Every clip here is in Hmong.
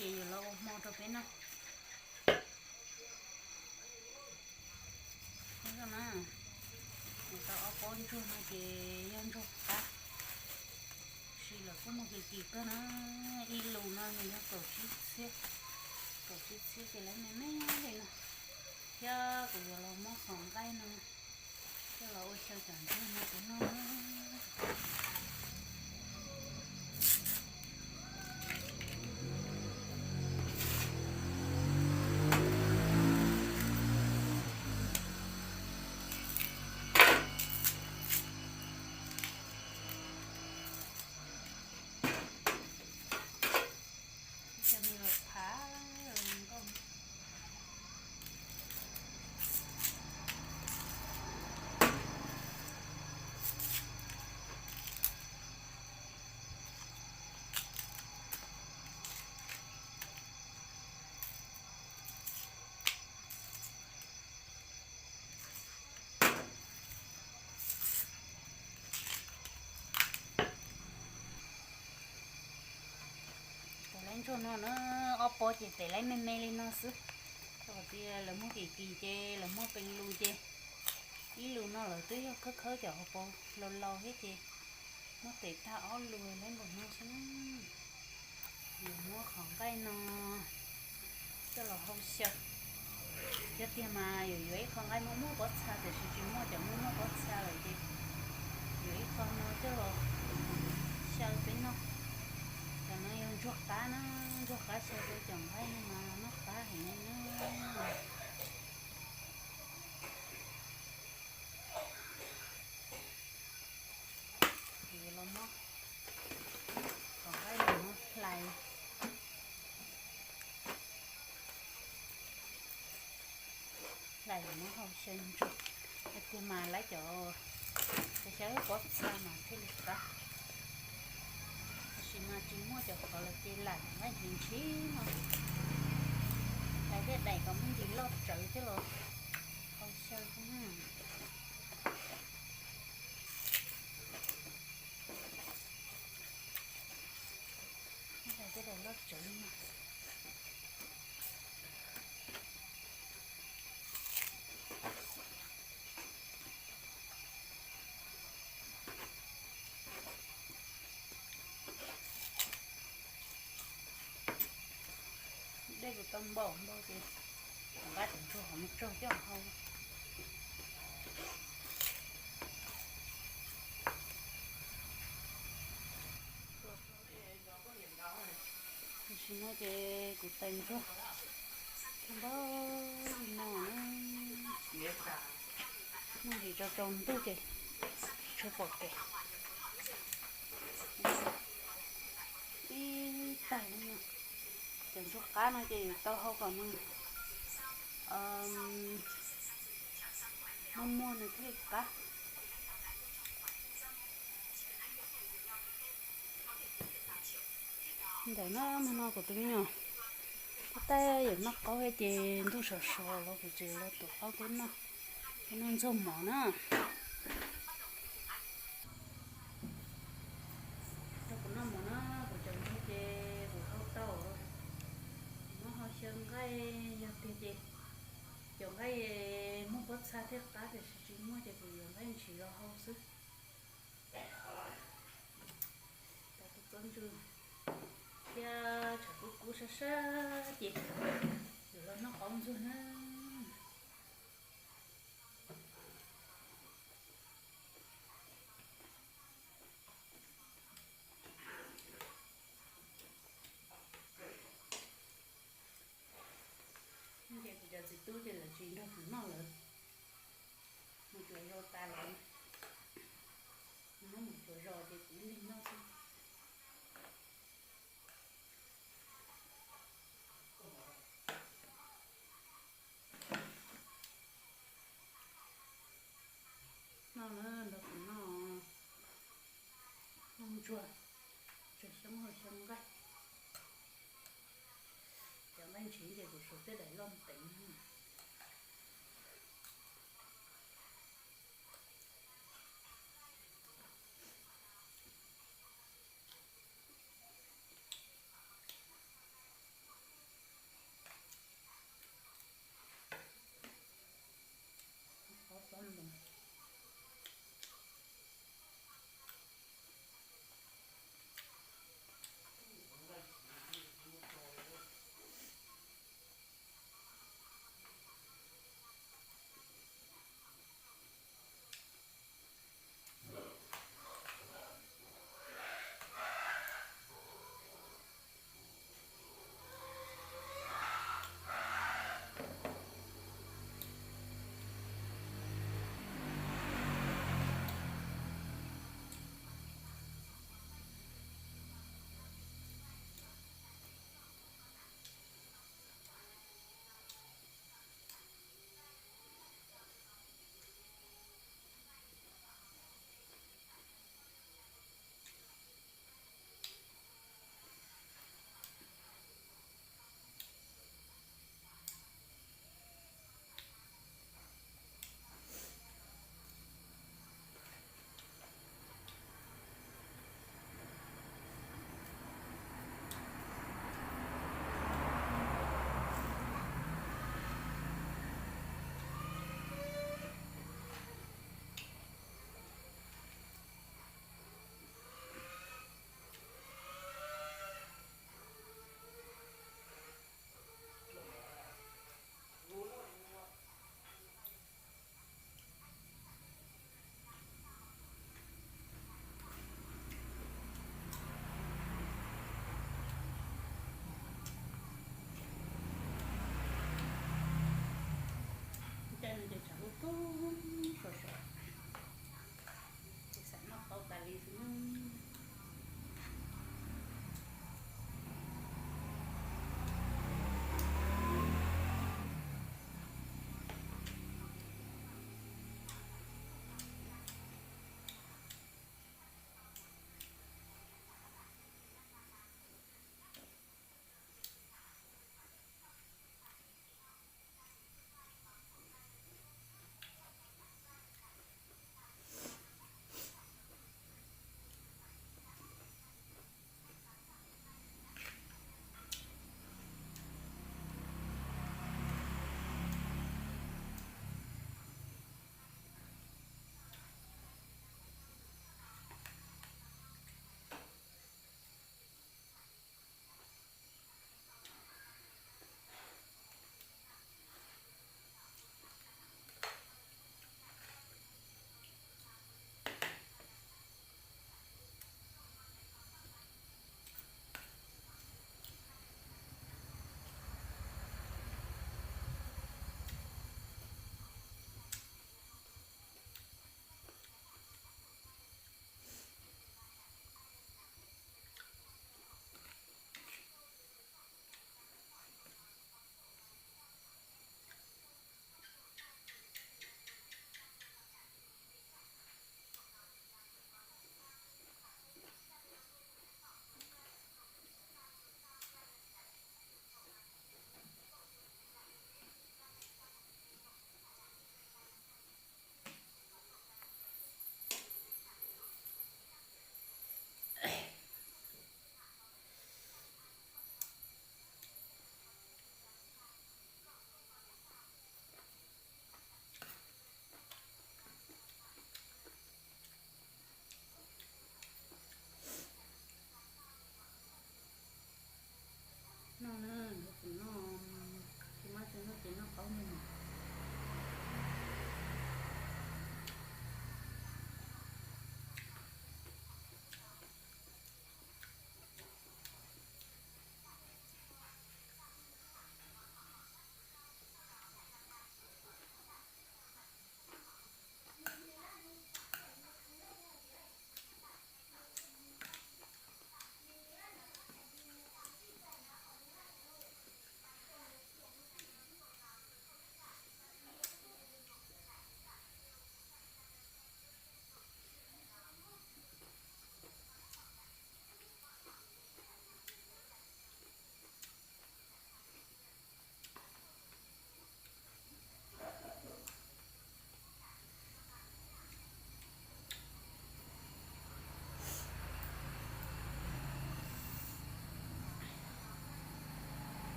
Ces yuav los ua hmo rau peb noj. Nyob zoo na, mus tau ob pob ntsuag no ces yog ntsuag qab, tab sis lawv kuj muag kim kim kawg na. Ib lus no nws yog kaum tsib txhiab, kaum tsib txhiab ces lawv me me li no. Thiab kuv yuav los muab qhov nqaij no coj los ua xyaw cov ntsuag no kuv noj. Cov me los phav nkauj. Tes laib ntsuag no na, ob pob ces tes laib me me li no xwb. Rau qhov tias lawv muag kim kim ces lawv muag peev lus ces ib lus no lawv twb yog khawb khawb cov hauv paus laus laus thiab ces muab tes tag ob lus laib npaum no xwb na. Yuav muab qhov nqaij no coj los hau xyaw. Yog tiag mas yuav yuav ib qho nqaij muaj muaj pob txha tiam sis tsis muaj cov muaj muaj pob txa lawm ces yuav ib qho no coj los xyaw peb noj. Cov no yog ntsuag qab na, ntsuag qab xyaw rau cov nqaij no mas noj qab heev li na. Yuav los muab qhov nqaij no hlais, hlais los muab hau xyaw ntsuag. Hais tias mas lawv cov xyaw pob txha mas thiaj li qab. Tab sis mas tsis muaj cov qhov lawv ces lam nqaij ntshis ntshis no, hlais tej daim kom muaj ntsis loj tsawv coj los hau xyaw xwb na. Hlais tej daim loj tsawv no. Dej kuv tau npaum ntau ces nqa cov ntsuag hov mus tsaug coj hau. Tam sim no ces kuv tais ntsuag npawg no, muaj ntsis tsaus tsaus ntuj ces tsis tshua pom kev. Ib tag li no, cov ntsuag qab no ces yuav tau hau kom nws muaj muag nws thiaj li qab. Ntawm no, no kuv tus me nyuam tab tab yuav noj qaub thiab ces ntuj sov sov los kuv tseem los tuav qaub peb noj, peb noj ntxuag mov na. Rau kuv noj mov na, kuv cov ntsuag ces kuv hau tau, kuv muab hau xyaw nqaij, yog tiag ces cov nqaij muaj pob txha thiaj qab tiam sis tsis muaj ces kuv yuav nqaij ntshiv los hau xwb. Tau tus txob ntswg thiab tshav kub kub sab sab ces yuav los noj qaub ntxuag na. Ces kuv cov txiv tub ces lawv tsis nrog kuv noj, lawv mus cuav zos tas lawm. Nws muab mus cuav zos ces kuv ib leeg noj xwb. Noj na, nrog kuv noj, noj ntsuag, tsuag xyoob hau xyaw nqaij. Cov nqaij ntshiv ces kuv suav tej daim loj ntev.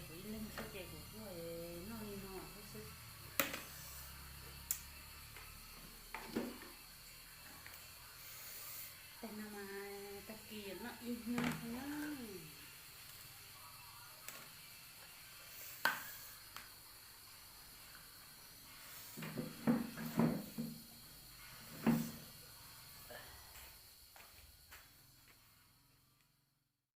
Kuv ib leeg xwb ces kuv kuj noj li no xwb xwb. Tag no mas tag kis yuav noj ib hnub